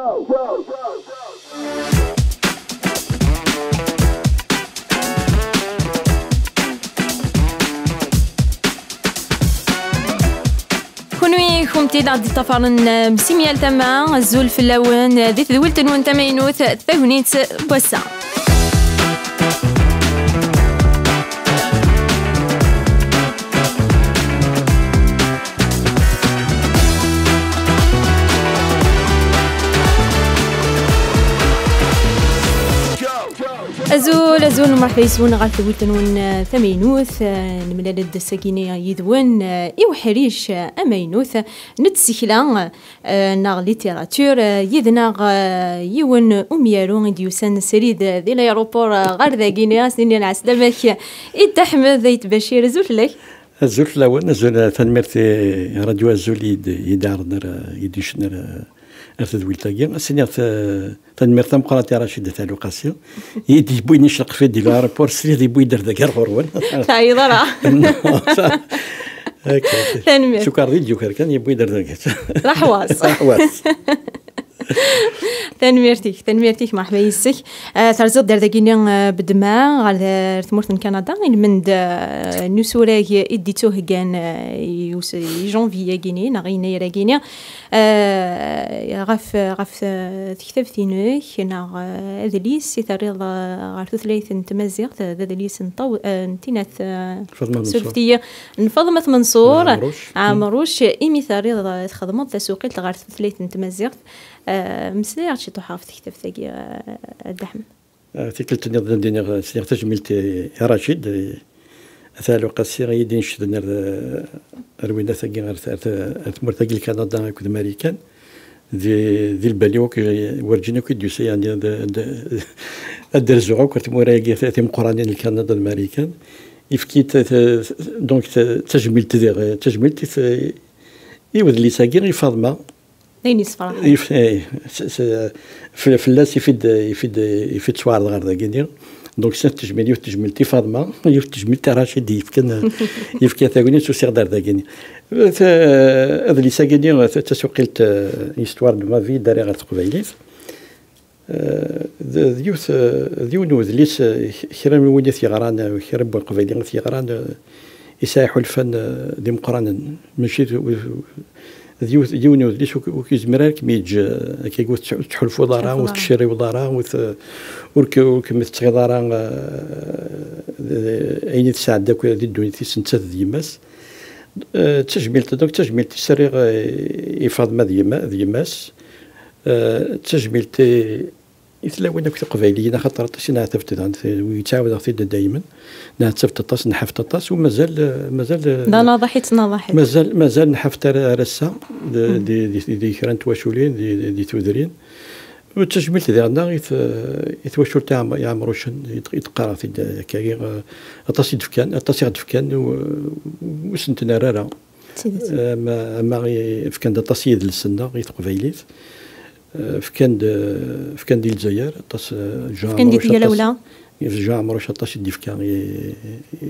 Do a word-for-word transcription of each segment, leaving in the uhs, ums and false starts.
Kunwi, kunemti d aɣ-d-iṭṭafaren, eh, si mgal tama, azul fell-awen, eh, di tedwilt-nwen tamaynut, tagnit n wass-a. Azul, azul, mreḥba yes-wen ɣer tewwilt-nwen, eh, tamaynut. Eh, nemlal-d ass-agi-ni yid-wen, eh, i uḥric, eh, amaynut n tsekla, eh, neɣ littérature. Eh, yid-neɣ, eh, yiwen umyaru i d-yusan srid, eh, di l'aéroport, eh, ɣer dagi-ni. Ad s-nini lɛeslama-k i Dda Ḥmed Ayt Bacir. Azul fell-ak. Azul fell-awen, azul, eh, tanemmirt i Radio Azul i d-, i d-ɛerḍen ar, i d-icen ar, ar tedwilt-agi. Ad s-iniɣ ta-, tanemmirt tameqqrant i Racid At Ɛli Uqasi, i d-yewwin icelqef-id di l'aéroport, srid yewwi-d ar dagi ar ɣur-wen. Teɛyiḍ ara. Tanemmirt. Cukkeɣ di d-yuker kan, yewwi-d ar dagi. Laḥwas. Laḥwas. Tanemmirt-ik, tanemmirt-ik, mreḥba yes-k. Ah, terziḍ-d ar dagi-ni, ah, bedma ɣer, ar tmurt n Kanada, ilmend, ah, n usurag i d-ittuheggan, ah, i us-, i janvier-agi-ni, neɣ i yennayer-agi-ni. Ah, ɣef, ɣef, ah, tektabt-inek, neɣ, ah, adlis i terriḍ, ah, ɣer tutlayt n tmaziɣt, d adlis n taw-, ah, n tinat, ah, Faḍma Menṣur. Surfet-iyi, n Faḍma Menṣur. Ɛemruc. Ɛemruc, imi terriḍ, ah, txedmeḍ tasuqilt ɣer tutlayt n tmaziɣt. Ah, meslay-aɣ ciṭuḥ ɣef tektabt-agi, ah, a Dda Ḥmed. Ah, tikkelt nniḍen ad d-iniɣ, sliɣ tajmilt i, i Racid, i At Ɛli Uqasi, i yi-d-inecden ar, ar winat-agi, ar, ar, ar tmurt-agi, Lkanada akked Marikan. Di, di lbal-iw akk, werǧin akk i d-yusa, yeɛni ad, ad, ad d-rzuɣ akk ar tmura-agi ti-, timeqqranin, Lkanada d Marikan. Yefki-yi-d ta-, ta-, donc ta-, tajmilt diɣ, tajmilt i t-, i wedlis-agi i Faḍma. D ayen yessefraḥen. Yef-, eh, s-, s-, f-, fell-as i fi d-, i fi d-, i fi d-ttwaɛreḍ ɣer dagi-nni. Donc, snat tejmil, yiwet tejmilt i Faḍma, yiwet tejmilt i Racid yefkan, yefkan tagnit, usiɣ-d ar dagi-nni. Ta-, adlis-agi-nni, ta-, tasuqilt, eh, Histoire de ma vie, dari ɣer teqbaylit. Eh, d, d yiwet, eh, d yiwen n wedlis, eh, k-, kra n win i t-yeɣran, eh, kra n Weqbayli i t-yeɣran, eh, yesɛa iḥulfan, eh, d imeqqranen. Mačči d, d yiwet, d yiwen n wedlis ur k-, ur k-yezmir ara ad kem-yeǧǧ, eh, akka ur tettḥ-, ur tettḥulfuḍ ara, ur tettcerriweḍ ara, ur t-, ur k-, ur kem-tettɣiḍ ara, eh, d, ayen i tesɛedda akk di ddunit-is nettat d yemma-s. Eh, d tajmilt, donc d tajmilt i s-rriɣ, eh, i Faḍma d yemma, d yemma-s. Eh, d tajmilt i, i tlawin akk tiqbayliyin, axaṭer aṭas i nɛetteb-d daɣen, t-, yettɛawed-aɣ-t-id daymen. Nɛetteb-d aṭas, nḥaf-d aṭas, u mazal, eh, mazal, eh, d anaḍaḥ i ttnaḍaḥ. Mazal, mazal nḥaf-d ar, ar ass-a, d, di, di, di kra n twaculin, di, di, di tudrin. U d tajmilt diɣen i t-, i twacult Iɛm-, Iɛemrucen, i d-, i d-qqareɣ-t-id akka, eh, aṭas i d-fkan, aṭas i ɣ-d-fkan, u, u sen-t-nerra ara. D tidet. Ama, ama i, fkan-d aṭas i yidles-nneɣ i teqbaylit. Eh, fkan-d, eh, fkan-d i Lezzayer, aṭas, eh, Jean Fkan-d i Amrouche, aṭas, Tgelawla. Jean Amrouche aṭas i d-yefka i, i,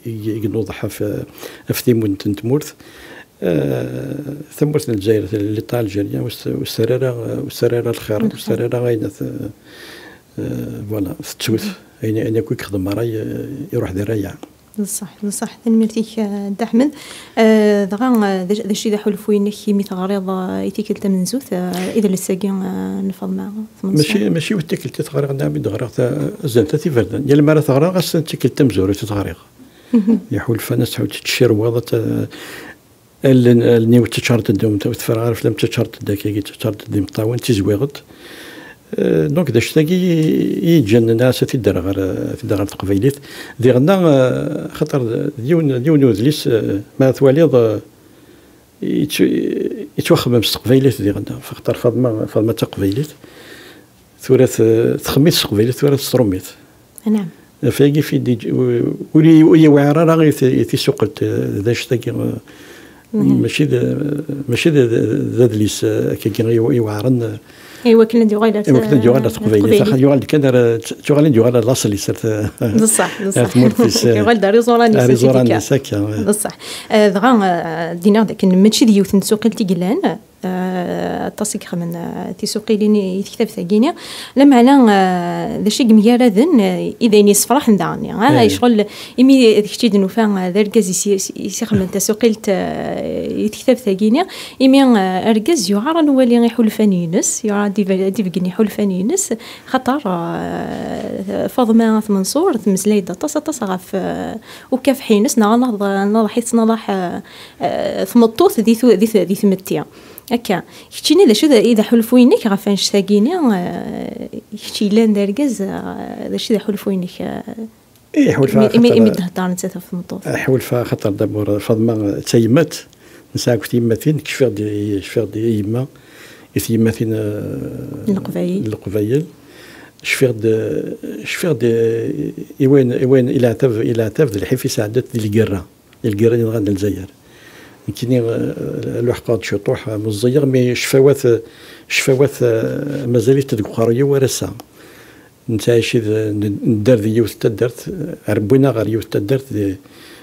i, i inuḍeḥ ɣef, ɣef timunt n tmurt. Eh, tamurt n Lezzayer, l'État algérien, ur s-, ur s-terri ara, ur s-terri ara lxir, ur s-terri ara ayen t-, eh, voilà, tettut. Ayen, ayen akk i yexdem ṛṛay, eh, iruḥ di rrayeɛ. D ṣṣeḥ, d ṣṣeḥ. Tanemmirt-ik, eh, Dda Ḥmed. Eh, dɣa, eh, d acu, d acu i d aḥulfu-inek imi teɣriḍ, eh, i tikkelt tamenzut, eh, idles-agi, eh, n Faḍma Tmenṣur? Mačči, mačči yiwet tikkelt i t-ɣriɣ, nɛam i d-ɣriɣ ta-, azal ta tiberdan. Yal mi ara t-ɣriɣ, ass-a d tikkelt tamezwarut i t-ɣriɣ. Iḥulfan ad tḥu-, tettcirweḍ, ad t-, allen, allen-iw ttaččarent-d, ur teffreɣ ara fell-am, ttaččarent-d akkagi, ttaččarent-d imeṭṭawen, ttizwiɣent. Eh, donc, d acu-tagi i, i yi-ǧǧan nniɣ-as ad t-id-rreɣ ɣer, ad t-id-rreɣ ɣer teqbaylit. Diɣenna, eh, xaṭer d, d yiwen, d yiwen n udlis, eh, ma twaliḍ, eh, yettw-, yettwaxemmem s teqbaylit diɣenna. Xaṭer Faḍma, Faḍma d taqbaylit. Tura t-, txemmem s teqbaylit, tura s trumit. Anɛam. Ɣef wagi fi d-, ur, ur yi-, ur yewɛir ara i t-, i tisuqelt, eh, d anect-agi, eh, mačči d, mačči d, d, d adlis, eh, akkagi i, iweɛren, eh, i wakken ad yuɣal ar, i wakken ad yuɣal ar teqbaylit. Axaṭer yuɣal-d kan ar, tuɣalin d-yuɣal ar laṣel-is, ar t-, d ṣṣeḥ, d ṣṣeḥ. Ar tmurt-is, eh, yuɣal-d ar iẓuran-is, ar iẓuran-is akka, eh. D ṣṣeḥ. Eh, dɣa, eh, d-iniɣ dakken mačči d yiwet n tsuqilt i yellan, eh, aṭas i yexdmen, eh, tisuqilin i, i tektabt-agi-ni. Lameɛna, eh, d acu i yemgaraden, eh, i d ayen yessefraḥen daɣen. Ah, ccɣel, imi d kečč i d-nufa, eh, d argaz i s-, i s-, i s-ixedmen tasuqilt, eh, i tektabt-agi-ni, imi, eh, argaz yuɛer ad nwali iḥulfan-ines, yuɛer ad d-ibe-, ad d-ibeggen iḥulfan-ines, xaṭer, eh, Faḍma At Menṣur tmeslay-d aṭas, aṭas ɣef, eh, ukafeḥ-ines, neɣ anaḍ-, anaḍaḥ i tettnaḍaḥ, eh, eh, tmeṭṭut di tu-, di t-, di tmetti. Akka, keččini d acu d, i d aḥulfu-inek ɣef annect-agi-ni, eh, kečč yellan d argaz, eh, d acu i d aḥulfu-inek, eh, imi, imi, imi d-thedder nettat ɣef tmeṭṭut? Ḥulfaɣ, xaṭer dabur Faḍma d tayemmat, nesɛa akked tyemmatin, cfiɣ-d, cfiɣ-d i yemma, i tyemmatin, eh, n Leqbayel. N Leqbayel. Cfiɣ-d, cfiɣ-d, eh, i wayen, i wayen, i leɛtab, i leɛtab d lḥif i sɛeddat di lgerra, di lgerra yenɣan Lezzayer. Nekkini, eh, luḥqeɣ-d ciṭuḥ, eh, meẓẓiyeɣ, mi ccfawat, ccfawat, eh, mazal-itt deg uqerruy-iw ar ass-a. Nettɛici d, n-, nedder di yiwet n taddart, eh, rewwin-aɣ ɣer yiwet n taddart, di,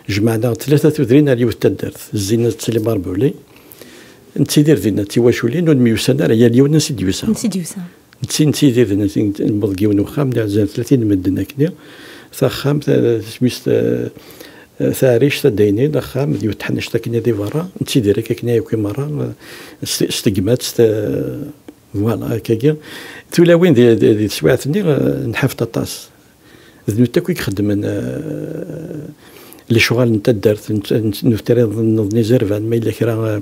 jemɛen-aɣ-d tlata tudrin ar yiwet n taddart, Zzina d Sliman Rebuli. Nettidir dinna d tiwaculin, ur nemyussan ara, yal yiwen ansi d-yusa. Ansi d-yusa. Netti-, nettidir dinna, newweḍ deg yiwen uxxam, d azal tlatin n medden akkenni. Taxxamt, eh, isem-is, eh, eh, taɛrict, addaynin, axxam, d yiwet teḥnact akkenni di berra. Nettidir akka akkenni akk i merra, eh, s, s tegmat, s te-, voilà, akkagi. Tulawin di, di, di teswiɛt-nni, eh, nḥaf-d aṭas. D nutni akk i ixeddmen, eh, lecɣal n taddart, n, n, n utrar n, n izerban, ma yella kra, eh,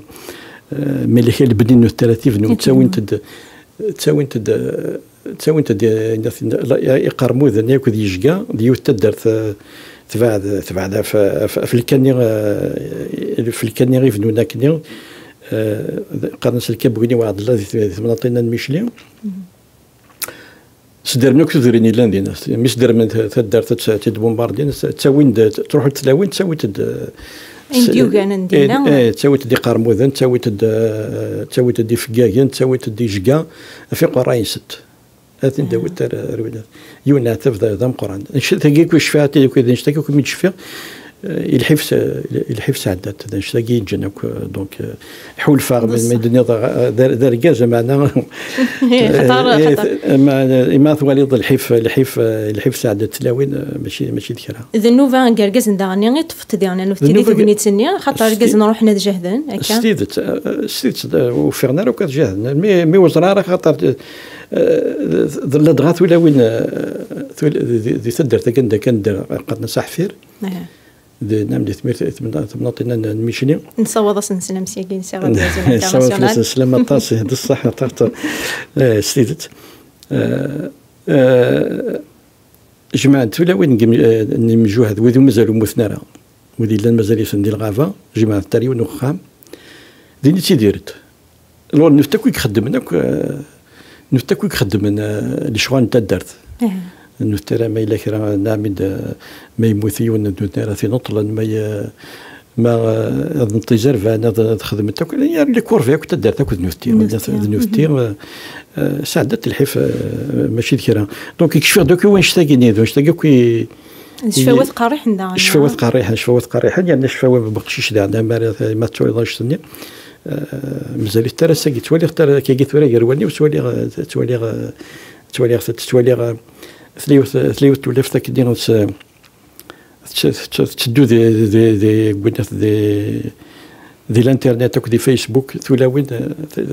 eh, ma yella kra lebni n utrar tibnu, ttawint-d, ttawint-d, eh, ttawint-d, eh, la-, iqermuden akk d yijga, d yiwet taddart, eh, tebɛed, tebɛed ɣef, ɣef, ɣef lkanni, eh, ɣef lkanni i bennun akkenni, eh, qqaren-as lkabwini Waɛdella di, di temnaḍt-inna n Micli. Sdermen akk tudrin yellan din. Mi sdermen ta-, taddart, ad tt-, tt-id-bumbardin, tt-, ttawin-d, truḥ-d tlawin, ttawint-d, eh, ayen s-, d-yuganen eh, dinna. Eh, ttawint-d iqermuden, ttawint-d, eh, ttawint-d ifeggagen, ttawint-d ijga, ɣef iqerray-nsent. Ad ten-d-awint ar, ar winna. Yiwen n leɛtab d, d ameqqran. Anect-, tagi akk i cfiɣ, tagi akk d anect-agi akk mi d-cfiɣ, eh, i lḥif s-, i lḥif sɛeddat. D anect-agi yeǧǧan akk, eh, donc, eh, ḥulfaɣ, mi, mi d-nniḍ, eh, d ar-, d argaz, meɛna, xaṭer, eh, xaṭer. Ma, ma twaliḍ lḥif, lḥif, eh, lḥif sɛeddat tlawin, eh, mačči, mačči d kra. D nnuba n yergazen daɣen i ṭṭfet diɣen, nutni di tegnit-nni, xaṭer irgazen ruḥen ad jehden, akka? S tidet, eh, s tidet, eh, ur ffiɣen ara akk ad jehden. Mi, mi ur ẓriɣ ara, xaṭer, eh, d, d ladɣa tulawin, eh, tul-, di, di, di taddart-agi anda kan ddreɣ, qqaren-as Aḥfir. Aha. Di, nam di tmirt, temna-, temnaḍt-inna n, n Micli. Nessawaḍ-asen sslam syagi, nsiɣ ad yazun international. Nessawaḍ fell-asen sslam aṭas, eh, d ṣṣeḥ, aṭas, eh, s tidet. Eh, eh, jemɛent tulawin n yim-, eh, n yimjuhad, wid ur mazal ur mmuten ara. Wid yellan mazal-iten di lɣaba, jemɛent ar yiwen uxxam. Din i ttidirent. Lor nutni akk i ixeddmen akk, eh, nutni akk i ixeddmen, eh, lecɣal n taddart. Nutni ara ma yella kra, nɛam-id, eh, ma yemmut yiwen n nutni ara t-ineṭlen, ma ye-, ma, eh, ad neṭṭ izerban, ad, ad xedment akk, ya, les corvées akk taddart akk d nutni. D nutni, eh, eh, sɛeddat lḥif, eh, mačči d kra. Donc, kecfiɣ-d akk i wannect-agi-nni, d wannect-agi akk i, d ccfawat qerriḥen daɣen, ccfawat qerriḥen, ccfawat qerriḥen, yerna ccfawa n uqcic daɣen, amar ma tettwaliḍ annect-nni, eh, mazal-it ara ass-agi, ttwaliɣ-t ara akkagi tura gar wallen-iw, ttwaliɣ, eh, ttwaliɣ, eh, ttwaliɣ, ttwaliɣ, eh, tella yiwet, tella yiwet tewlaft akkenni s-, tett-, tett-, tetteddu di, di, di, di, di, di l'internet akk di Facebook, tulawin, eh, t-,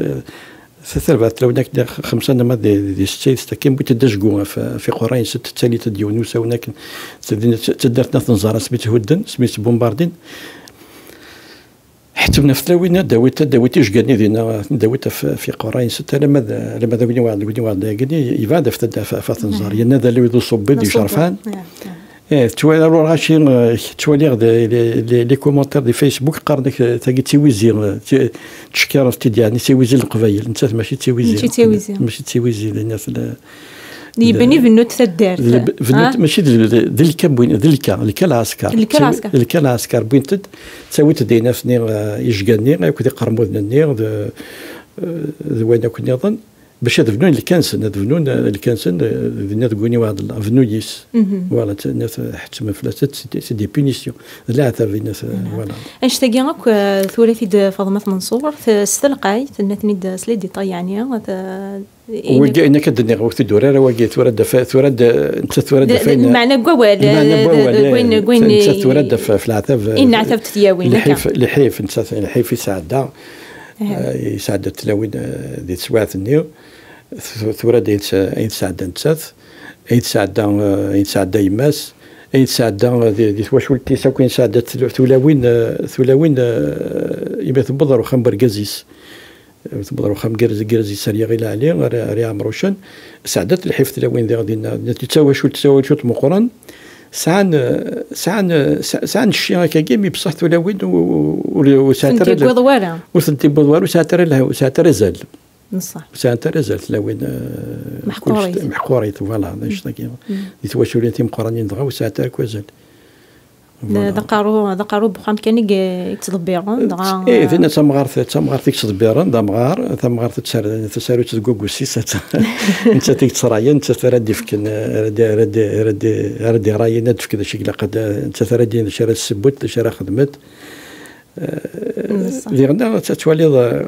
t-, tarbaɛt tlawin akken xemsa neɣ ma di, di setta yid-s akken, wwint-d ajgu ɣef, ɣef iqerray-nsent, ttalint-d yiwen n usawen akken, din t-, taddart n At Nẓar asmi tt-hudden, asmi tt-bumbardin. Ḥettmen ɣef tlawin, ad d-awint, ad d-awint ijgan-nni dinna, ad d-awint ɣef, ɣef iqerray-nsent, alamma d, alamma d agni waɛd, agni waɛd, agni, yebɛed ɣef tadd-, ɣef, ɣef At Nẓar. Yerna d alluy d uṣubbi d icerfan. Eh, ttwaliɣ, alors, aci, eh, ttwaliɣ de, les, les, les commentaires di Facebook, qqaren-ak, eh, tagi d tiwizi, eh, ti-, ttcekkiren-t-id, yeɛni, d tiwizi n Leqbayel, nettat mačči d tiwizi. Mačči d tiwizi. Mačči d tiwizi, dinna tella. Yebni bennut taddart. Bennut, mačči d, d, d lka n win, d lka, lka lɛesker. Lka lɛesker. Lka lɛesker, wwint-d, ttawint-d ayennat-nni, eh, ijgan-nni, akk d iqermuden-nni, d, eh, d wayen akk nniḍen. Bac ad bnun lkansen, ad bnun, eh, lkansen, eh, dinna deg win iweɛd Allah, bnu yis. Voilà, t-, nna t-, ḥettmen fell-as, c'est, c'est des punitions. D leɛtab, inna t-, voilà. Annect-agi akk, eh, tura-t-id Faḍma At Menṣur, t-, s telqay, tenna-ten-id s les détails, yeɛni, t-, Wagi, ayen akka d-nniɣ, ur t-id-ura ara wagi, tura d-, tura d-, netta tura d-, d-, d-, meɛna n wawal, meɛna n eh, wawal, d-, eh, d-, d-, netta tura d-, f-, f leɛtab, eh, inna ɛtab tetyawin, lḥif, akka. Lḥif, netta lḥif yesɛedda, eh, yesɛedda tlawin, eh, di teswiɛt-nni, t-, tura d ayen tes-, ayen tesɛedda nettat, ayen tesɛedda, eh, ayen tesɛedda yemma-s, ayen tesɛedda, eh, di, di twacult-is akk, ayen tesɛedda tl-, tulawin, eh, tulawin, eh, imi tewweḍ ɣer uxxam n wergaz-is. Tewweḍ ɣer uxxam n gerz, gerz-is ar Yiɣil Ɛli, ar, ar Iɛemrucen. Sɛeddat lḥif tlawin diɣ dinna. Dinna d tawacult, d tawacult meqqren. Sɛan, sɛan, sɛ-, sɛan cci akkagi, mi beṣṣeḥ tulawin ur, ur, ur sɛant ara, ur tent-iwwiḍ wara. Ur tent-iwwiḍ wara, ur sɛant ara leh-, ur sɛant ara azal. Neṣṣeḥ. Ur sɛant ara azal tlawin, eh, meḥqurit. Kullec meḥqurit, voilà, d annect-agi. Di twaculin timeqqranin dɣa ur sɛant ara akk azal. D, voilà. D aqerru, d aqerru n wexxam kan i ye-, i yettḍebbiren, dɣa, eh, dinna d tamɣart, d tamɣart i yettḍebbiren, d amɣar, tamɣart tessar-, tasarut deg waggus-is, netta, nettat i yettṣerɛen, nettat ara d-ifken, ara d-, ara d-, ara d-, ara d-iṛayen, ad d-tefk d acu i ilaq, ad, nettat ara d-yinin d acu ara tessewwet, d acu ara xedmet. Eh, diɣen, ad twaliḍ, eh,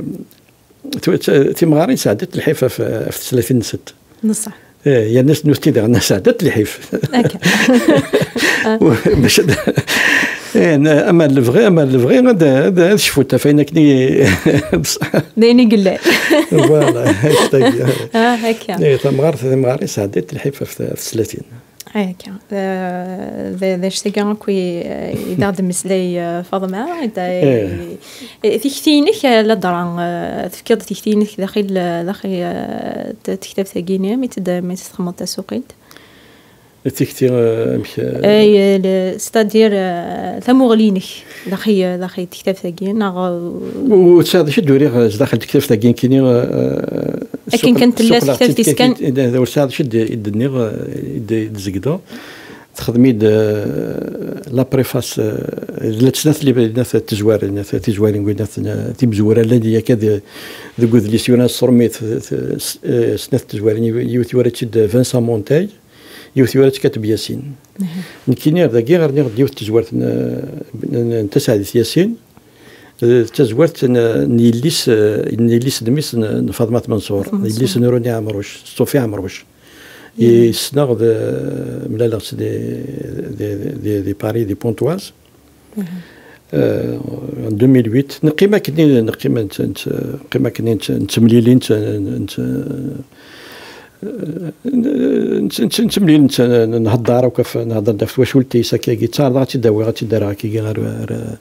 Tu-, t-, timɣarin sɛeddant lḥif ɣef, ɣef teslatin-nsent. Neṣṣeḥ. Eh, yerna s-, nutni daɣen sɛeddant lḥif. Akka. U-, bac ad, eh, n-, ama lebɣi, ama lebɣi, ad, ad, ad cfunt ɣef wayen akken i, d ayen i yellan. Voilà, hashtag. Ah, akka. Eh, tamɣart, timɣarin sɛeddant lḥif ɣef, ɣef teslatin. Akka. Eh, d, d anect-agi akk i, i d aɣ-d-temmeslay, eh, Faḍma. Da, eh, tikti-inek, eh, ladra, eh, tefkiḍ tikti-inek daxel, eh, daxel, eh, t-, tektabt-agi-nni, mi tt-, mi tt-txedmeḍ tasuqilt? Tikti, eh, amek, eh, eh, le-, c'est-à-dire, eh, tamuɣli-inek. Daxi, daxi tektabt-agi, neɣ, eh, ur tesɛiḍ acu d-uriɣ, eh, zdaxel tektabt-agi, nekkini, eh, akken kan tella tektabt-is kan. Ur tesɛiḍ acu d-, i d-nniɣ, eh, i d-, i d-zegdeɣ. Texdem-id, eh, la préface, eh, la snat li-, snat tezwarin, snat tezwarin, snat, eh, timezwura llan yakka d-, deg udlis yura s tṛumit, eh, s-, eh, snat tezwarin, yiwet yura-tt-id Vincent Montey, yiwet yura-tt Kateb Yasin. Nekkini ar dagi rniɣ-d yiwet tezwart n, n, n Taseɛdit Yasin, eh, d tazwart n, n yelli-s, eh, n yelli-s d mmi-s n, n Faḍma At Menṣur, yelli-s n Roni Ɛemruc, Ṣufi Ɛemruc. I ssneɣ d, mlaleɣ-tt di, di, di, di Paris, di Pontoise. Euh, en deux mille huit, neqqim akken, neqqim, nett-, nett-, neqqim akken, nett-, nettemlili, nett-, nett-, nett-, nett-, nettemlili, nett-, nhedder akk ɣef, nhedder ɣef twacult-is akkagi, ttaɛerḍeɣ ad tt-id-awiɣ, ad tt-id-rreɣ akkagi ɣer, ɣer, ɣer,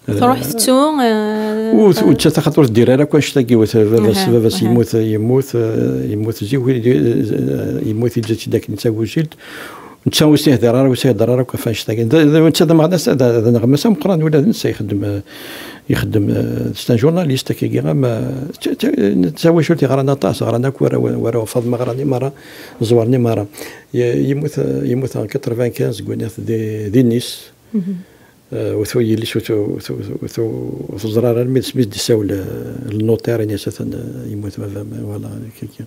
truḥ tettu, eh, u t-, u nettat axaṭer ur teddir ara akk annect-agi, baba-s, aha, baba-s aha, yemmut, yemmut, eh, yemmut zik, eh, yemmut, yeǧǧa-tt-id akken d tagujilt. Netta ur s-ihdir ara, ur s-ihdir ara akk ɣef annect-agi. D, d, netta d ameɣnas, d, d aneɣmas ameqqran, ula d netta ixeddem, eh, ixeddem, eh, c'est un journaliste, akkagi, am, eh, t-, t-, d tawacult yeɣran aṭas, ɣran akk warraw, warraw Faḍma ɣran i merra, ẓewren i merra. Ye-, yemmut, eh, yemmut en quatre-vingt-quinze deg winat di, di Nice. Eh, ur tu-, yelli-s ur tu-, ur tu-, ur tu-, ur teẓra ara almi d asmi d-isawel, eh, le notaire, ini-as atan, eh, yemmut baba-m, voilà, kiki.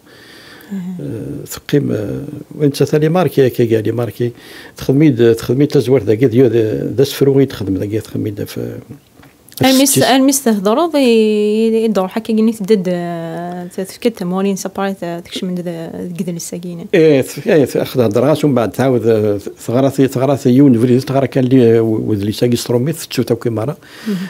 Eh, teqqim, eh, nettat ad imarki, akka, ad imarki. Texdem-id, texdem-id tazwart dagi, d, d, d asefru i d-texdem dagi, texdem-id ɣef, ɣef almi s-, almi s-tehḍreḍ i, i, i d-ruḥ akka gini tedda-d, eh, tefka-d tamuɣli-ines après, eh, tekcem-d d-, deg idles-agi-ine. Eh, t-, eh, t-, axed hedreɣ-as, umbeɛd tɛawed, eh, teɣra, teɣra yiwen ubrid, teɣra kan li, eh, udlis-agi s trumit, tettu-t akk i merra.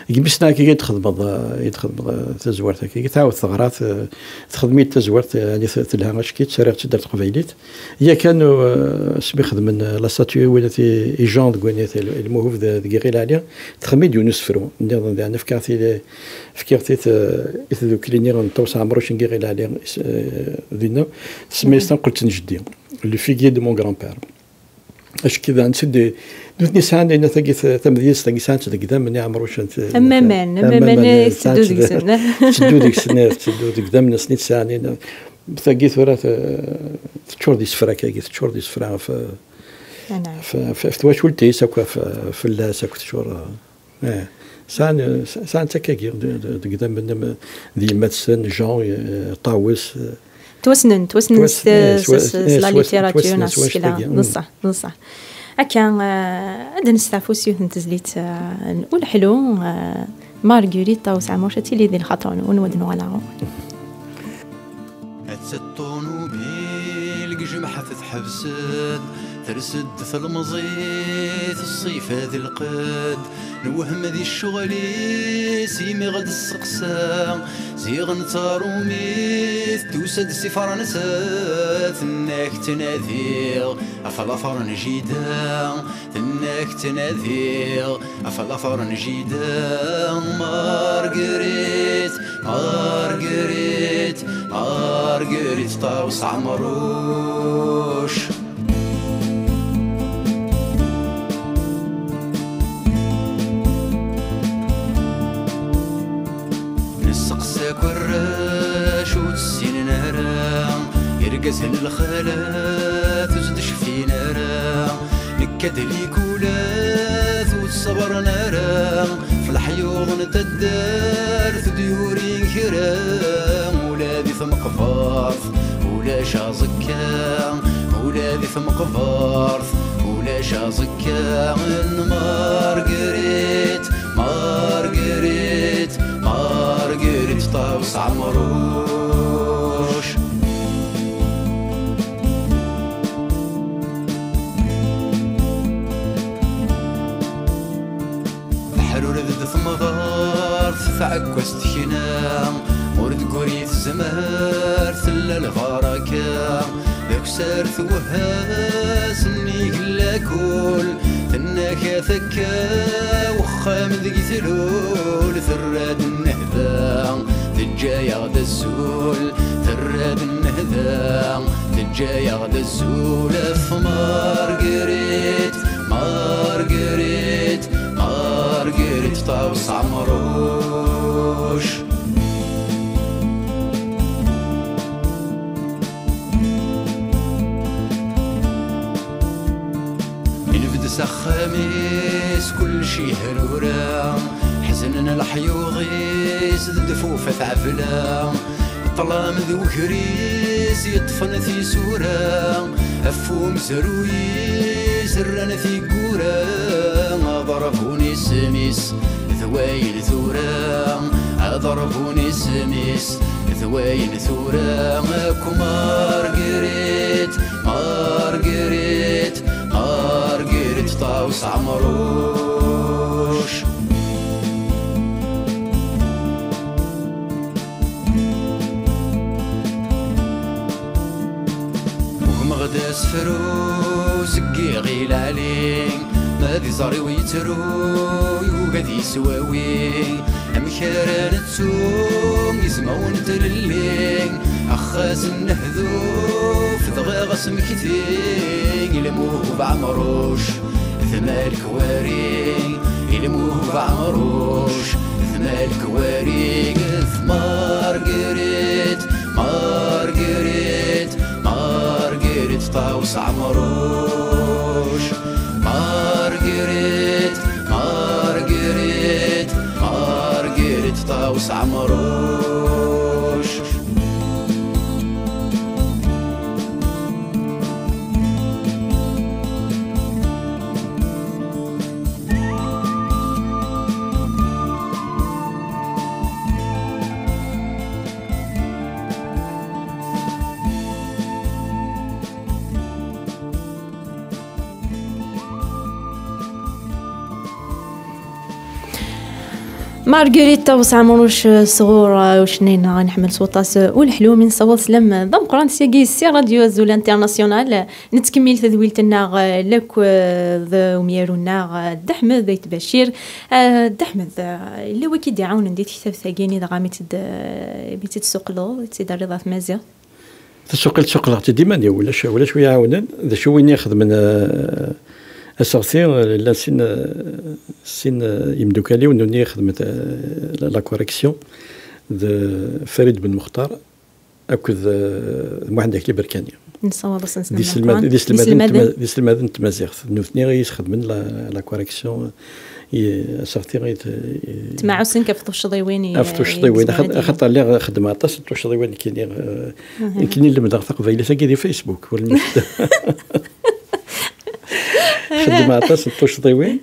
Deg mi ssneɣ akka i d-txedmeḍ, eh, i d-txedmeḍ, eh, tazwart akka, tɛawed teɣra, t-, texdem-iyi-d tazwart, eh, yani t-, telha acki, ttariɣ-tt-id ar teqbaylit. Yakan, eh, asmi xedmen, eh, la statue i winat i, i Jean deg winat i, i Lmuhub d-, deg Iɣil Ɛli, texdem-iyi-d yiwen usefru. Nniḍen diɣen fkiɣ-t i, fkiɣ-t i t-, i tdukli-nni n Ṭawes Ɛemruc n Iɣil Ɛli, is-, eh, dinna, tsemma-yas Tanqelt n Jeddi, Le figuier de mon grand-père. Acki daɣen, nutni sɛan, ayen tagi t-, tamedyazt-agi sɛan-tt deg idammen Iɛemrucen, t-, am aman, am aman, aman, eh, tetteddu sɛan-tt deg-sen. Tetteddu deg-sen, eh, tetteddu deg idammen-nsen i tt-sɛan, ayen, tagi tura t-, teččur d isefra, akkagi, teččur d isefra ɣef, ɣef, ɣef, ɣef twacult-is, akk ɣef, fell-as, akk teččur, eh, sɛan, sɛan-tt akkagi, d, d, deg idammen, am, d yemma-tsen, Jean, eh, Ṭawes, eh, Ttwassnen, ttwassnen s, s, s la littérature neɣ s tsekla. D ṣṣeḥ, d ṣṣeḥ. Akka, eh, ad nesteɛfu s yiwet n tezlit, eh, n uleḥlu, eh, Marguerite Ṭawes Ɛemruc, ad tili di lxaṭer-nwen, ad nuɣal ɣur-wen. Ad ṭṭunubil deg jemḥet tḥebs-d, ters-d telmeẓit, ṣṣifa d lqedd, newhem di ccɣel-is, imi ɣ-d-testeqsa, ziɣen d tarumit, tusa-d si Fransa, tenna-k ttnadiɣ ɣef later n jida, tenna-k ttnadiɣ ɣef later n jida. Marguerite, Marguerite, Marguerite Ṭawes Ɛemruc. Nesteqsa-k warrac ur tt-ssinen ara, irgazen n lxalat ur tt-d-cfin ara, nekka-d likulat ur tt-ṣebren ara, f leḥyuḍ n taddart ur d-yurin kra, ula di tmeqbert ulac aẓekka, ula di tmeqbert ulac aẓekka n Marguerite, Marguerite, Marguerite Ṭawes Ɛemruc. Teḥrur d temɣart tɛekkazt tekna, ur d-guri tezmer tella lbaraka, d akessar twehha s nnig n lakul, tenna-k ata akka wexxam deg tlul, terra-d nnehda teǧǧa-yaɣ-d azul, terra-d nnehda teǧǧa-yaɣ-d azul ɣef Marguerite, Marguerite, Marguerite Ṭawes Ɛemruc. Inbed s axxam-is kullec ihrura, ḥeznen leḥyuḍ-is d ddfufa tɛebla, ṭṭlam d wegris yeṭṭfen tisura, ɣef umezruy-is rran tiggura, aḍerbu n isem-is d wayen tura, aḍerbu n isem-is d wayen tura akk. Marguerite, Marguerite, Marguerite Ṭawes Ɛemruc. Ugmeɣ-d asefru seg iɣil ɛli, ma d iẓri-w yettru yugi ad yeswawi, amek ara nettu izmawen n tlelli, axxas n nehduf dɣa asmekti i lmuhub Ɛemruc d Malik Wari, i lmuhub Ɛemruc d Malik Wari. Marguerite, Marguerite, Marguerite Ṭawes Ɛemruc. Marguerite, Marguerite, Marguerite Ṭawes Ɛemruc. Marguerite Ṭawes Ɛemruc, eh, sɣur, eh, ucennay-nneɣ i nḥemmel s waṭas, eh, Uleḥlu, mi nessaweḍ sslam d ameqqran syagi si Radio Azul International. Nettkemmil tadwilt-nneɣ, eh, lakk, eh, d umyaru-nneɣ, eh, Dda Ḥmed Ayt Bacir. Eh, Dda Ḥmed, eh, yella win i k-id-iɛawnen di tektabt-agi-nni, dɣa mi tt-id, eh, mi tt-id-tessuqleḍ, i tt-id-terriḍ ɣer tmaziɣt? Tasuqilt suqleɣ-tt-id iman-iw, ulac, ulac wi iɛawnen. D acu win i ixedmen, eh, aseɣti, eh, llan sin, eh, sin, eh, yimdukal-iw nuni ixedmen, eh, la, la correction, d Farid Ben Muxtar akked, eh, Muḥend Akli Berkani. Nessawaḍ-asen s d iselmad-, d iselmaden n tma-, d iselmaden n tmaziɣt. D nutni i yesxedmen la, la correction, i, aseɣti i t-, i tmaɛusin ɣef tuccḍiwin i, ɣef tuccḍiwin, i yezmer ad axaṭer lliɣ xeddmeɣ aṭas n tuccḍiwin nekkini, eh, nekkini lemdeɣ taqbaylit-agi di Facebook, ur lmideɣ. Xeddmeɣ aṭas n tuccḍiwin.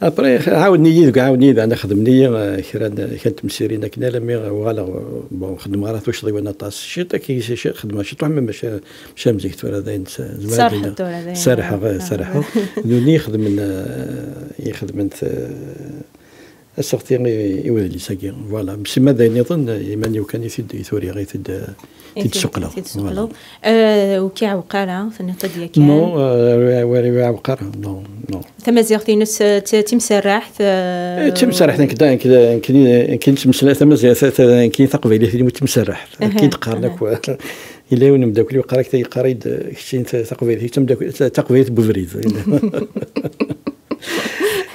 Après, ɛawden-iyi deg, ɛawden-iyi daɣen, xedmen-iyi, eh, kra n, kra n temsirin akken alammi uɣaleɣ, eh, bon, xedmeɣ ara tuccḍiwin aṭas. Ciṭ akka, ci-, ci-, xedmeɣ ciṭuḥ, ma maca, maca am zik tura, dayen, s-, zemreɣ ad iniɣ. Ttserrḥeḍ tura, dayen. Serrḥeɣ, eh, serrḥeɣ. Nuni ixedmen, eh, ixedmen, eh, aseɣti i, i wedlis-agi. Voilà. Msima d ayen iḍen, eh, iman-iw kan i t-id, i t-uriɣ, i t-id, eh, I t-id-suqleḍ. T-id-suqleḍ. Voilà. Eh, ur k-iɛewweq ara, tenniḍ-d yakan? Non, eh, ur, ur iɛewweq ara. Non, non. Tamaziɣt-ines, eh, d timserraḥt, eh, eh, d timserraḥt, nekk da, nekk da, nekk, nekk nettmeslay tamaziɣt, ta-, ta-, nekk taqbaylit-inu d timserraḥt. Aha, akken d-qqaren akk. Yella yiwen umeddakel yeqqar-ak, yeqqar-ak-d, eh, keččini ta-, taqbaylit, ta-, taqbaylit n ubrid.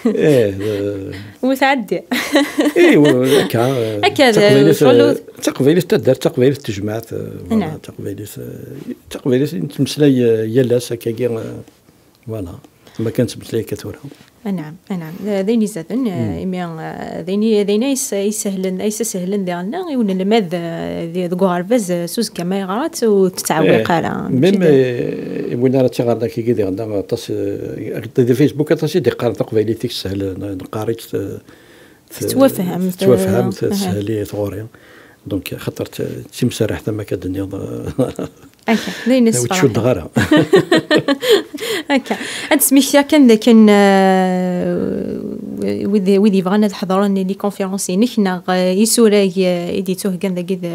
Eh, eh. Ur tɛeddi. Eh, w-, akka, eh, akka, d-, taqbaylit, eh, taqbaylit taddart, taqbaylit tejmaɛt, eh, voilà, taqbaylit, eh, taqbaylit i nettmeslay, eh, yal ass, akkagi, eh, voilà. Ma kan nettmeslay akka tura. Anɛam, anɛam. D, d ayen izaden, eh, imi, eh, d ayen i, d ayen ay s-, ay sehlen, ay s-sehlen diɣen i unelmad, eh, di, deg uɣerbaz, eh, s uzekka ma yeɣra-tt ur tettɛewwiq ara. Même, eh, win ara tt-iɣren akkagi diɣen, aṭas, eh, di Facebook aṭas i d-iqqaren taqbaylit-ik teshel, n-, neqqar-itt, eh, tettwafham, tettwafham, eh, teshel i tɣuri. Donc, xaṭer d timserraḥt am akka d-tenniḍ, eh, Akka, d ayen ur tt-cuddeɣ ara. Akka. Ad d-smektiɣ kan d akken, eh, wid, wid yebɣan ad ḥeḍren les conférences-inek neɣ, eh, isurag, eh, i d-yettuheggan dagi d,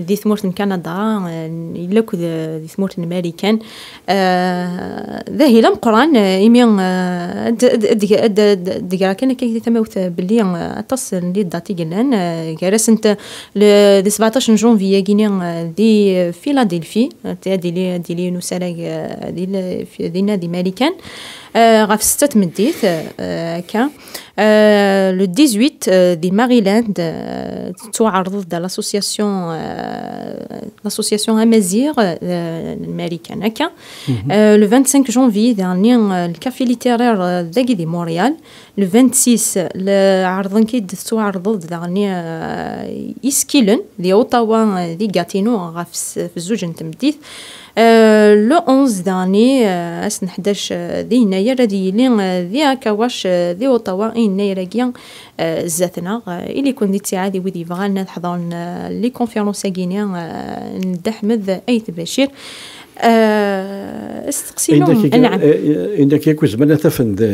di tmurt n Kanada, eh, yella akked, eh, di tmurt n Marikan. Eh, d ahil ameqqran, eh, imi, eh, ad, ad, ad, ad, ad d-greɣ kan akka di tamawt, eh, belli, eh, aṭas n les dates i yellan, eh, gar-asent, Le, di sebɛeṭac n janvier-agi-ni, eh, di, eh, Philadelphie, eh, ad yili, ad yili yiwen usarag, eh, di le-, fi-, dinna di Marikan, eh, ɣef ssetta tmeddit, eh, akka. Eh, le dix-huit, eh, di Maryland, eh, tettwaɛerḍeḍ-d l'association, eh, l'association Amaziɣ, eh, n Marikan, akka. Eh, le vingt-cinq janvier, daɣen, eh, le café littéraire, eh, dagi di Montréal. Le vingt-six, le, ɛerḍen-k-id, tettwaɛerḍeḍ daɣen, eh, isekkilen di Ottawa, eh, di Gatineau ɣef s-, ɣef zzuǧ n tmeddit. Eh, le onze daɣen, eh, ass n ḥdac, eh, di yennayer ad yili, eh, di Akawac, eh, di Ottawa, i yennayer-agi, eh, zdat-neɣ. Eh, ili-ken di ttiɛad i wid yebɣan ad ḥeḍren, eh, les conférences-agi-ni, eh, n Dda Ḥmed Ayt Bacir. Eh, asteqsi-inu, anɛam. Indak yakk zemren ad t-afen di,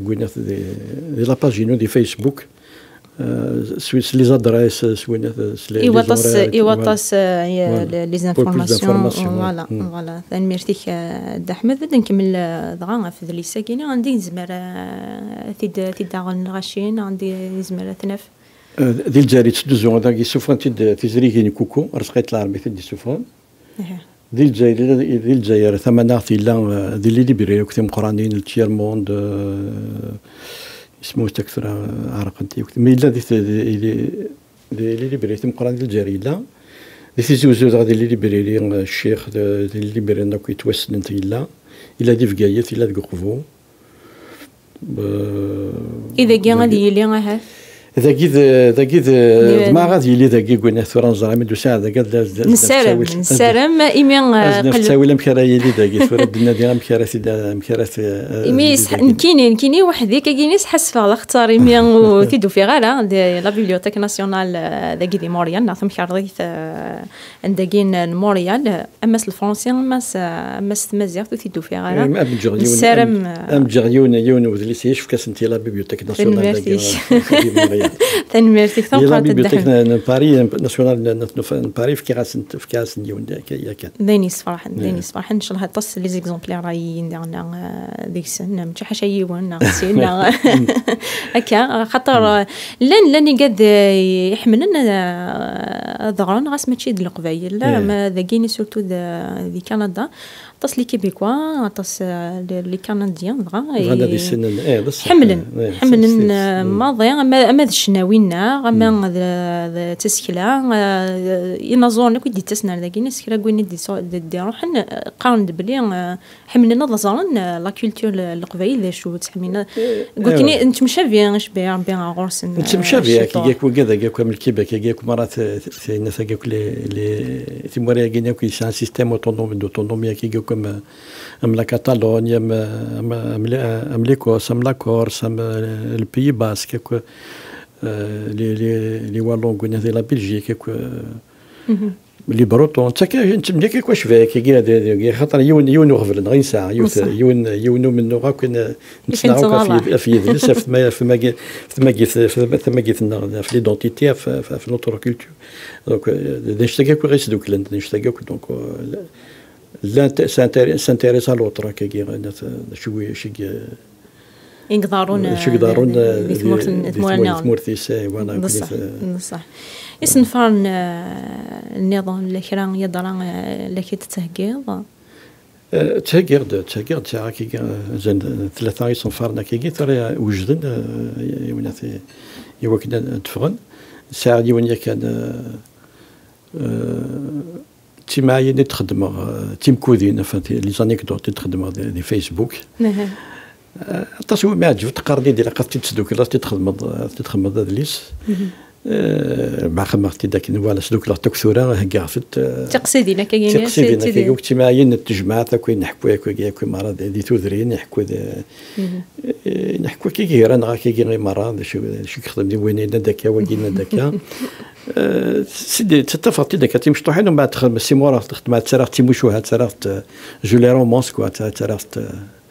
gwinat di, di la page-inu di Facebook. Eh, s, s les adresses, s winat, s les, i waṭas, i waṭas, eh, les informations, voilà, voilà. Tanemmirt-ik, eh, Dda Ḥmed. Ad nkemmel, eh, dɣa ɣef udlis-agi-ni, anda i nezmer, eh, ad t-id, ad t-id-aɣen lɣaci, anda i nezmer ad t-naf? Eh, di Lezzayer yetteddu, dagi ssufɣen-t-id tizrigin Kuku, Rezqi Ayt Lɛerbi i t-id-issufɣen. Di Lezzayer, di Lezzayer tamanaɣt yella, eh, di les librairies akk timeqqranin, le Tiers Monde, eh, isem-is tura, eh, ɛerqent-iyi akk. Mi yella di, di, di, di les librairies timeqqranin di Lezzayer yella, di Tizi Uzzu dɣa di les librairies, eh, Ccix, di, di les librairies akk yettwassnen yella, yella di Bgayet, yella deg Uqbu. Eh, i dagi ad yili ahat? Dagi d, dagi d, ḍemɛeɣ ad yili dagi, gwina tura neẓra mi d-usiɣ dagi ad, ad, ad, nessarem, nessarem, imi, eh, ad naf ttawil amek ara yili dagi, tura d-nadi amek ara t-id, amek ara t-, eh, imi yili dagi. Nekkini, nekkini weḥdi, kagini sḥasfeɣ laxtar imi ur t-id-ufiɣ ara, di la Bibliothèque Nationale, eh, dagi di Montréal, neɣ tamkarḍit, eh, n dagi n, n Montréal, ama s lefransi, ama s, ama s tmaziɣt, ur t-id-ufiɣ ara. Em, am ǧǧeɣ yiwen, nessaram, am, am ǧǧeɣ yiwen, yiwen wedlis i yefka-asen-t i la Bibliothèque Nationale dagi, eh, di Montréal. Tanemmirt-ik tameqqrant a Dda Ḥmed. Di la Bibliothèque n, n Paris, n, Nationale n, n, n Paris, fkiɣ-asen, fkiɣ-asen yiwen, eh, yakan. D ayen yessefraḥen, d ayen yessefraḥen. Ncallah aṭas les exemplaires ara yilin daɣen, eh, deg-sen, mačči ḥaca yiwen, neɣ sin, neɣ akka, xaṭer, eh, llan, llan igad, eh, iḥemmlen ad, ad ɣren, ɣas mačči d Leqbayel, ma dagi-ni surtout d, di Kanada. Aṭas les Québécois, aṭas, euh, les, les Canadiens, dɣa, bɣan ad i- issinen, eh, d ṣṣeḥ, ḥemmlen, eh, eh, ḥemmlen, s-, s-, eh, mm, maḍi, ama, ama d ccnawi-nneɣ, ama d, d tasekla, eh, inaẓuren akk i d-yettasen ar dagi, s kra n win i d-iso-, d-, d-iruḥen, eh, qqaren-d belli, eh, ḥemmlen ad ẓren, eh, la culture n Leqbayel d acu, ttḥemminen. Eh, deg wakken eh, nettemcabi, icebbi Rebbi ɣer ɣur-sen, eh, nettemcabi, ciṭuḥ. Akk, akk wigad, akk am Lkibek, akk, akk mara t-, t-, tayna, akk akk les, les, timura-agi akk yesɛan système autonome, d'autonomie, akk, akk am, am la Catalogne, am, am, am, am l'Écosse, am la Corse, am, euh, le Pays Basque, akk, euh, les, les, les Wallons, win di la Belgique, akk, euh, les Bretons, d takka, nettemlek akk acbak, agi, ad, ad, agi, xaṭer yiwen, yiwen uɣbel neɣ nesɛa, yiwet, yiwen, yiwen umennuɣ akk, n-, nettnaɣ akk ɣef yid-, ɣef yidles, ɣef tma-, ɣef tmagi-, ɣef tmagit, ɣef tma-, tamagit-nneɣ, ɣef l'identité, ɣef, ɣef, ɣef notre culture. Donc, euh, d anect-agi akk i ɣ-isduklen, d anect-agi akk, donc, euh, l'un t-, s'intér-, s'intéresse à l'autre, akkagi, d acu i, acu i, i iḍerrun, acu i iḍerrun, eh, di, eh, tmurt n-, di tmura tmurt-, nniḍen. Tmurt-is, eh, voilà, d ṣṣeḥ, akkagi, eh, d ṣṣeḥ. Isenfaren, eh, nniḍen, la kra yeḍra, eh, la k-id-tettheggiḍ? Eh, ttheggiɣ-d, ttheggiɣ-d, sɛiɣ akkagi, eh, azal n tlata isenfaren akkagi, tura wejden, eh, i, i, i wakken ad, ad d-ffɣen. Sɛiɣ yiwen yakan, eh, eh, d timɛayin i d-xeddmeɣ, eh, d timkudin, enfin, ti-, les anecdotes i d-xeddmeɣ di, di Facebook. Eh, aṭas wumi ɛǧbent, qqaren-iyi-d ilaq ad t-id-tesdukleḍ, ad t-id-txedmeḍ, ad t-id-txedmeḍ d adlis. Eh, ma xedmeɣ-t-id akken, voilà, sdukleɣ-t akk tura, heggaɣ-t-id, eh, d tiqsidin akka, d tiqsidin akka, d timɛayin n tejmaɛt akk i neḥku, akk, akk, akk mara di, di tudrin, neḥku d, eh, neḥku akkagi gar-aneɣ akkagi i mara, d acu, d acu i yexdem di win, yenna-d akka, wagi yenna-d akka. Eh, sidi, tettafeḍ-t-id akka d timecṭuḥin, umbeɛd texdem simura, texdem, ad tt-rreɣ d timucuha, ad tt-rreɣ d, eh, je les romance, quoi, ad tt-, ad tt-rreɣ d, eh,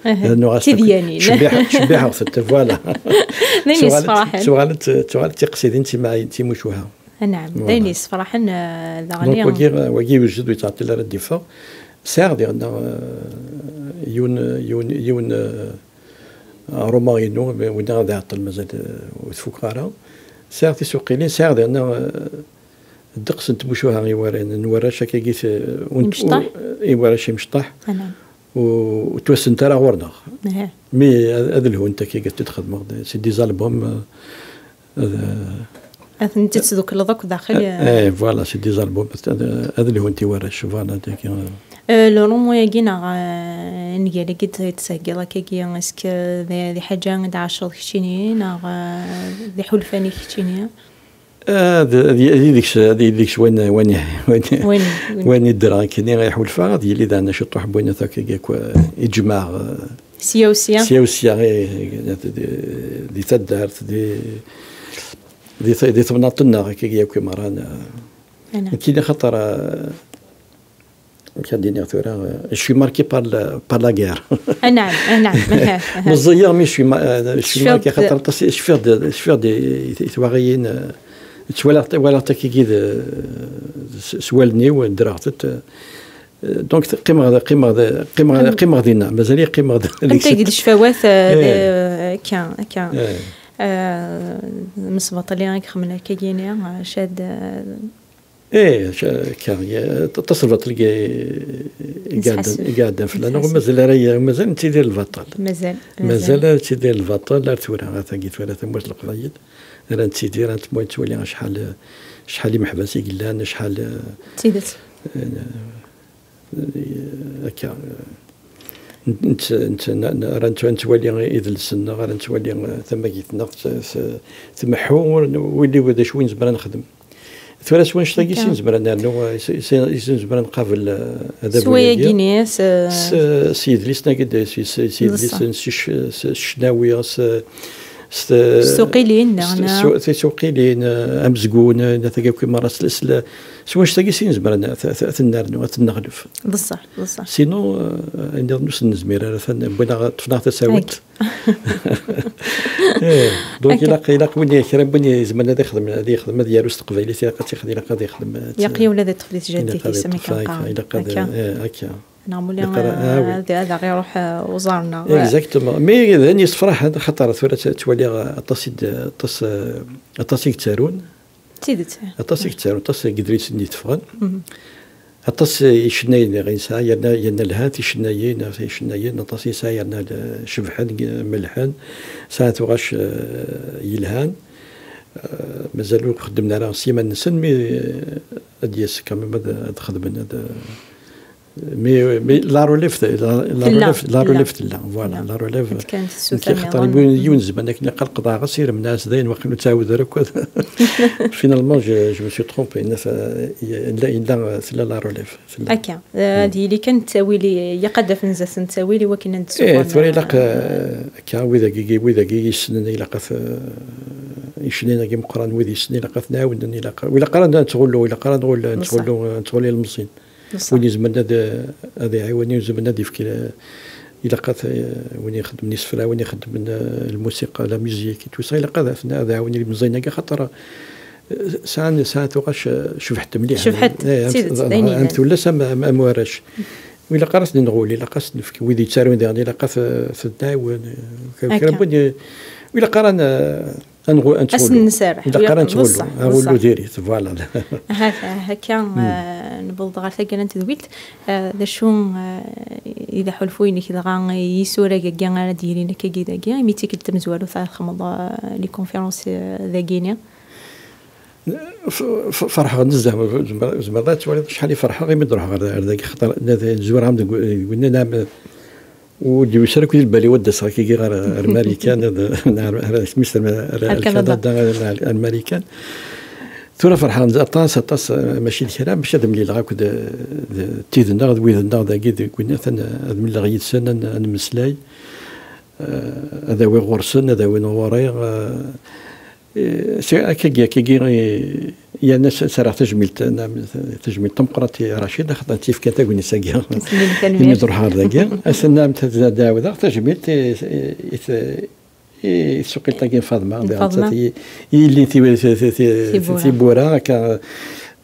rnuɣ-as tidyanin. Cebbiḥ-, cebbiḥeɣ-tent, voilà. D ayen yessefraḥen. Tuɣalent, tuɣalent, tuɣalent d tiqsidin, d timɛayin, d timucuha. Anɛam, d ayen yessefraḥen, eh, daɣen. Donc, wagi, wagi yewjed, ur yettɛeṭṭil ara ad d-iffeɣ. Sɛiɣ diɣen, eh, yiwen, yiwen, yiwen, eh, aṛumaɣ-inu, win ad iɛeṭṭel, mazal, eh, ur t-fukeɣ ara. Sɛiɣ tisuqilin, sɛiɣ diɣen, eh, ddeqs n tmucuha i warrac, n warrac akkagi, eh, un-, imecṭaḥ? U-, i warrac imecṭaḥ. Anɛam. U-, ur ttwassent ara ɣur-neɣ. Mi ad, ad lhunt akkagi, ad t-id-xedmeɣ, c'est des albums, eh, Ad, ad tent-id-tdukleḍ akk daxel, eh, eh, voilà, c'est des albums, ad, ad lhunt i warrac, voilà, dagi, eh. Eh, le roman-agi neɣ, eh, nnger-agi d-, d-theggiḍ akkagi, est-ce que d, d lḥaǧa i d-tɛaceḍ keččini, neɣ, eh, d iḥulfan-ik keččini? Eh, d, d, d deg-s, d deg-s wan, wan, wan, wan, wan i ddreɣ akkini, iḥulfa, ad yili daɣen ciṭuḥ n wayen akkagi akk, eh, i jemɛeɣ, eh, sya u sya. Sya u sya, eh, di, di taddart, di, di, di temnaḍt-nneɣ, akkagi akk i merra, eh. Nekkini xaṭer, eh, amek ad d-iniɣ tura, eh, je suis marqué par la, par la guerre. Anɛam, anɛam. Meẓẓiyeɣ, mais je suis ma-, eh, je suis marqué, xaṭer aṭas, cfiɣ-d, cfiɣ-d i, i, i twaɣiyin, eh, ttwalaɣ, walaɣ-tt akkagi d, s, s wallen-iw, ddreɣ-tt, eh, Donc, qqimeɣ da, qqimeɣ da, qqimeɣ da, qqimeɣ dinna. Mazal-iyi qqimeɣ da. Anta i d lecfawat, eh, akka, akka. Eh, Mesbaṭli i ixemmen akka yini, eh, cad, eh. Eh, ca-, akka, ya, t-, tasbaṭli i, i iɛeddan, i iɛeddan fell-aneɣ, ur mazal ara, mazal nettidir lbaṭel. Mazal, mazal. Mazal ara nettidir lbaṭel, ar tura, ar tagi tura tamurt n Leqbayel. Ara nettidir, ara nettwali acḥal, acḥal imeḥbas i yellan, acḥal, eh, d tidet. Eh, Akka, eh, nett-, nett-, n-, n-, ara nett-, nettwali idles-nneɣ, ara nettwali, eh, tamagit-nneɣ, t-, t-, tmeḥḥu, ur n-, wili d acu i nezmer ad nexdem. Tura s wanect-agi i nezmer ad nernu, eh, s, s, s nezmer ad nqabel, eh, adabu-agi. S wayagi-nni, s, s, s yidlisen-agi, s, s, s yidlisen, s c-, s ccnawi, s, s, s tuqilin, s, neɣ s, tisuqilin, eh, amezgun, eh, tagi akk i merra s, s, s wanect-agi s i nezmer ad, ad, ad, ad ten-nernu, ad ten-neɣlef. D ṣṣeḥ, d ṣṣeḥ. Sinon, eh, ayen nniḍen ur s-nezmir ara, atan wwin-aɣ, ṭṭfen-aɣ tasawit. Eh, donc, ilaq, ilaq win, kra n win izemren ad ixdem, ad ixdem, ad yaru s teqbaylit, ilaq ad ixdem, ilaq ad ixdem, eh, ilaq yiwen ad iṭṭef di tjaddit-is, am akken qqaren. Ilaq ad, eh, akka. Neɣ muli ad, ad aɣ-iruḥ, eh, uẓar-nneɣ. Exactement. Mais d ayen yessefraḥen, xaṭer tura tt-, ttwaliɣ aṭas i d-, aṭas, eh, aṭas i yettarun. D tidet. Aṭas i yettarun, aṭas n yedlisen i d-teffɣen. Mhm. Aṭas icennayen i yesɛa, yerna, yerna lhan ticennayin, ticennayin, aṭas i yesɛa, yerna l-, cebḥen, melḥen, sɛan tuɣac, eh, yelhan. Eh, mazal ur xeddmen ara s yiman-nsen, mi, eh, ad d-yas quand même ad, ad xedmen, ad, mais, mais la relève, la, la relève, la relève tella, voilà, la relève. Nekk xaṭer yiwen, yiwen zeman akken iqal qeḍɛeɣ asirem, nniɣ-as dayen waqil ur ttɛawed ara akk. Finalement, je, je me suis trompé. Yella, yella, tella la relève. Akka, eh, ad yili kan ttawil, ilaq ad d-afen zdat n ttawil i wakken ad d-ssufɣen, tura ilaq, eh, akka, wid-agi, wid-agi yessnen, ilaq ad, eh, icennayen-agi meqqren, wid yessnen, ilaq ad ten-ɛawnen, ilaq, ur ilaq ara ad nettɣullu, ilaq ara ad nɣull, nettɣullu, eh, nettɣullu ilemẓiyen. Win izemren ad, ad iɛiwen, win izemren ad yefk, eh, ilaq ad, eh, win ixeddmen isefra, win ixeddmen, eh, lmusiqa, la musique, et tout ça, ilaq ad, ad iɛawen ilemẓiyen-agi, xaṭer sɛan, sɛan tuɣac, eh, cebḥent mliḥ. Cebḥent, eh, d tidet, d ayen yellan. Am tullas am, am, am warrac. Ur ilaq ara ad ten-nɣull, ilaq ad sen-nefk. Wid yettarun diɣen, ilaq ad t-, ten-nɛiwen, eh, kra n win, eh, ur ilaq ara ad n-, ad nɣu-, ad nettɣullu. Ad sen-nserreḥ. Ilaq ara ad nettɣullu. Aɣullu diri-t, voilà. Ahat, eh, akka, eh, newweḍ ɣer taggara n tedwilt. Eh, d acu, eh, i d aḥulfu-inek dɣa i yisurag-agi ara d-yilin akkagi dagi, imi d tikkelt tamezwarut ara txedmeḍ, eh, les conférences, eh, dagini? F-, f-, ferḥeɣ nezzeh. Zemreḍ, zemreḍ ad twaliḍ acḥal i ferḥeɣ imi d-ruḥeɣ ar, ar dagi, xaṭer nezwar-am deg, deg winna, nɛam, ur d-yusi ara akk di lbal-iw ad d-aseɣ akkagi ɣer, ar Marikan, ad, ar, ar, ar, ar, ar Kanada, ar, ar Marikan. Tura ferḥeɣ nezzeh aṭas, aṭas, eh, mačči d kra, mačči ad mlileɣ akk d, d tid-nneɣ, d wid-nneɣ dagi, deg winna, atan, ad mlileɣ yid-sen, ad, ad nemmeslay, eh, ad awiɣ ɣur-sen, ad awin ɣur-i, eh, Eh, si-, akkagi, akkagi, eh, yerna s-, serreɣ tajmilt, na-, tajmilt tameqqrant i Racid, axaṭer tt-yefkan tagnit-agi. Imi d-ruḥeɣ ɣer dagi. Ass-nni am t-, ad ɛawdeɣ tajmilt i, i, i t-, i tsuqilt-agi n Faḍma, n Faḍma. I, i yelli ti-, ti-, ti-, ti-, tiwwura. Tiwwura, akka,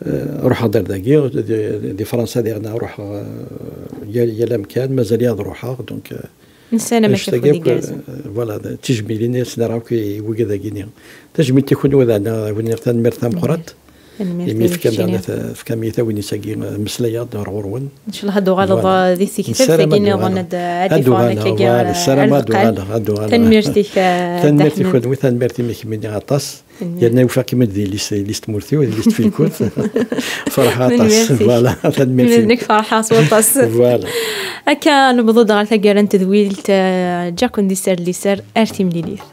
eh, ruḥeɣ-d ar dagi, di, di Fransa diɣen ruḥeɣ, eh, yal, yal amkan, mazal-iyi ad ruḥeɣ, donc, eh, Nessaram ad k-afud igerrzen. Voilà, d tijmilin i as-nerra akk i wigad-agi-nni. Tajmilt i kunwi daɣen, ad wen-nniɣ tanemmirt tameqqrant. Tanemmirt. Imi tefkam-iyi tagnit-agi, meslayeɣ-d ɣer ɣur-wen. Ncallah ad d-tuɣaleḍ di tektabt-agi nniḍen ad d-iffɣen akkagi ɣer lqaɛ. Tanemmirt-ik, eh, Dda Ḥmed. Tanemmirt i kunwi, tanemmirt imi kemmini aṭas. Yerna ufiɣ-kem-id di list, list tmurt-iw, di list Filkut. Ferḥeɣ aṭas. Voilà, tanemmirt. Nekk ferḥeɣ s waṭas. Voilà. Akka newweḍ-d ɣer taggara n tedwilt, eh, ǧǧiɣ-ken di sser d liser, ar timlilit.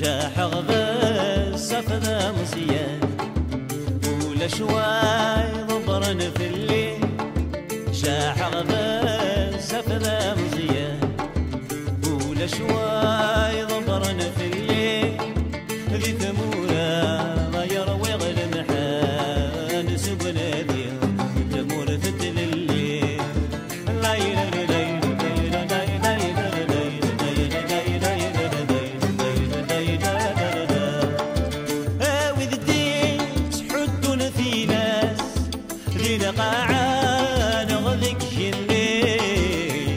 Jaḥeɣ bezzaf d ameẓyan, ulac wa iḍebbren fell-i. Jaḥeɣ bezzaf d ameẓyan, ulac wa iḍebbren fell-i. Di tmura ay ṛwiɣ lemḥan, seg unadi n tmurt n tlelli. Awid ddin ttḥuddun tilas, di lqaɛa neɣ deg igenni,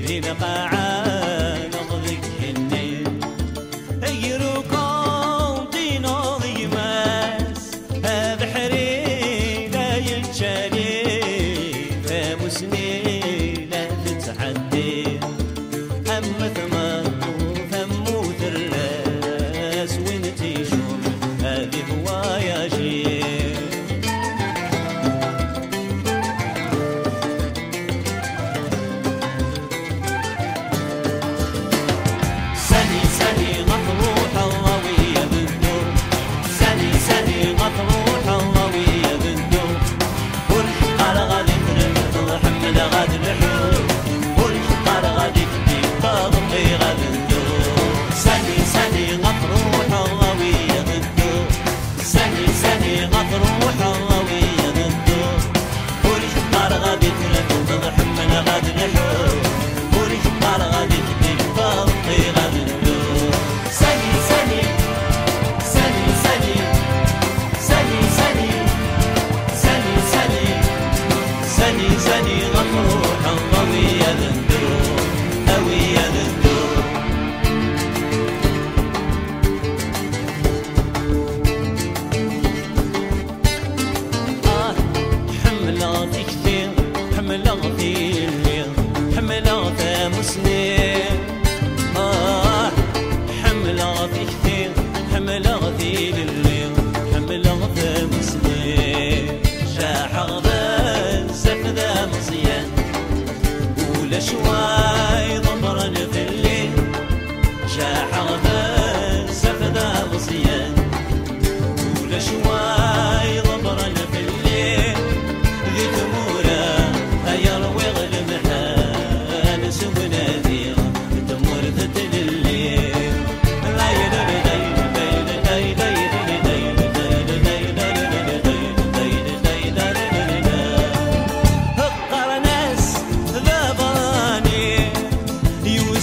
di lqaɛa neɣ deg igenni.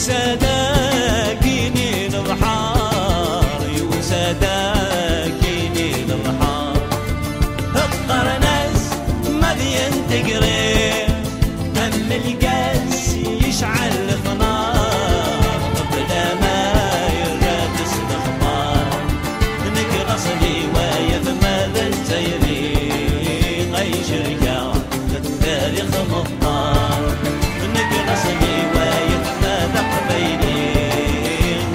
Sadakini lebḥer, yusa-d akini lebḥer. Qqaren-as Madyan Tegri, am lgaz yecɛel lefnar, qbel ma yerra-d s lexbar. Nekk d aṣliway atma d tayri, ay cerkeɣ tarix meqqar. Nekk d aṣliway atma d aqbayli,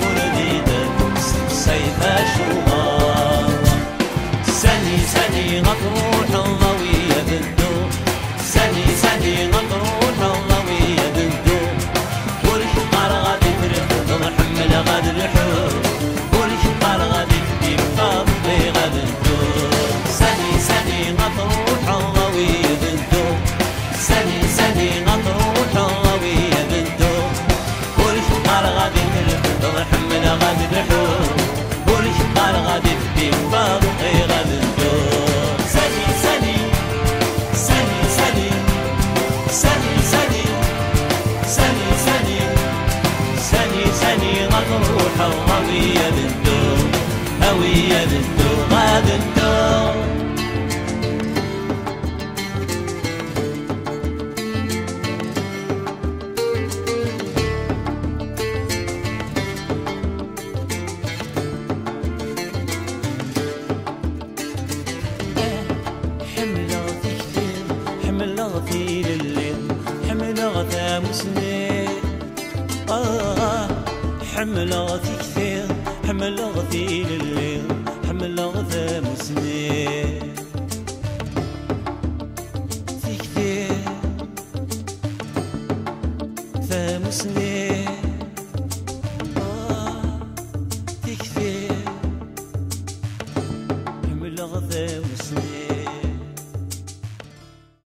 ur d-ider s sayf acuɣer. Sani, sani ad truḥeḍ a wi ad dduɣ. Sani, sani ad truḥeḍ a wi ad dduɣ. Ur k-qqareɣ ad trefdeḍ, ḥemmleɣ ad lḥuɣ. Ur k-qqareɣ ad tbibbeḍ, bɣiɣ ad dduɣ. Sani, sani ad truḥeḍ a wi ad dduɣ. Sani, sani ad truḥeḍ a wi ad dduɣ. Ur k-qqareɣ ad trefdeḍ, ḥemmleɣ ad lḥuɣ. Ur k-qqareɣ ad tbibbeḍ, bɣiɣ ad dduɣ. Sani, sani, sani, sani, sani, sani, sani, sani, sani, sani ad truḥeḍ a wi ad dduɣ, a wi ad dduɣ, ad dduɣ. Ḥemmleɣ tikti, ḥemmleɣ tilelli, ḥemmleɣ tamusni. Ah, ḥemmleɣ tikti, ḥemmleɣ tilelli, ḥemmleɣ tamusni. Tikti, tamusni. Ah, tikti, ḥemmleɣ tamusni.